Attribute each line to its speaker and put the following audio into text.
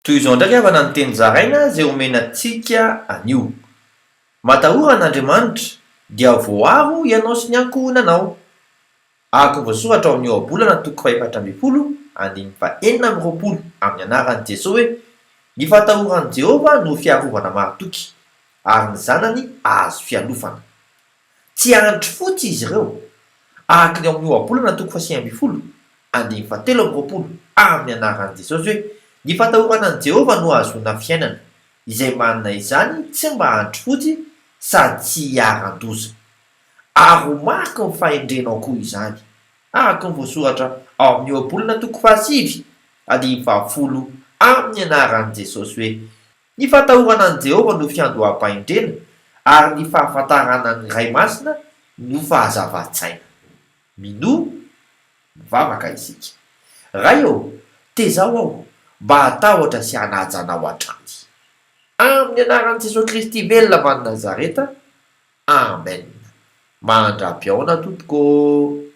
Speaker 1: Toy izao indray ry havana ny teny zaraina izay omena antsika anio. Matahora an'Andriamanitra, dia voaro ianao sy ny ankohonanao. Araka ny voasoratra ao amin'ny Ohabolana toko faha-14 andininy faha-26 amin'ny anaran'i Jesoa hoe, Ny fatahoran'i Jehovah no fiarovana mahatoky, ary ny zanany ahazo fialofana. Tsy andry fotsy izy ireo, araka ny ao amin'ny Ohabolana toko faha-19 andininy faha-23 amin'ny anaran'i Jesosy hoe, Ny fatahorana an'i Jehovah no ahazoana fiainana, izay manana izany tsy mba andry fotsy sady tsy hiharan-doza. Ary ho mariky ny fahendrenao koa izany, araka ny voasoratra ao amin'ny Ohabolana toko fahasivy andininy fahafolo amin'ny anaran'i Jesosy hoe, Ny fahatahorana an'i Jehovah no fiandoham-pahendrena, ary ny fahafantarana ny Ray Masina no fahazavan-tsaina. Minoa, mivavaka isika. Ray ô, tezao aho mba hatahotra sy hanaja Anao hatrany. Amin'ny anaran'i Jesoa Kristy velona avy any Nazareta, Amen. Mandra-pihaona tompoko ô.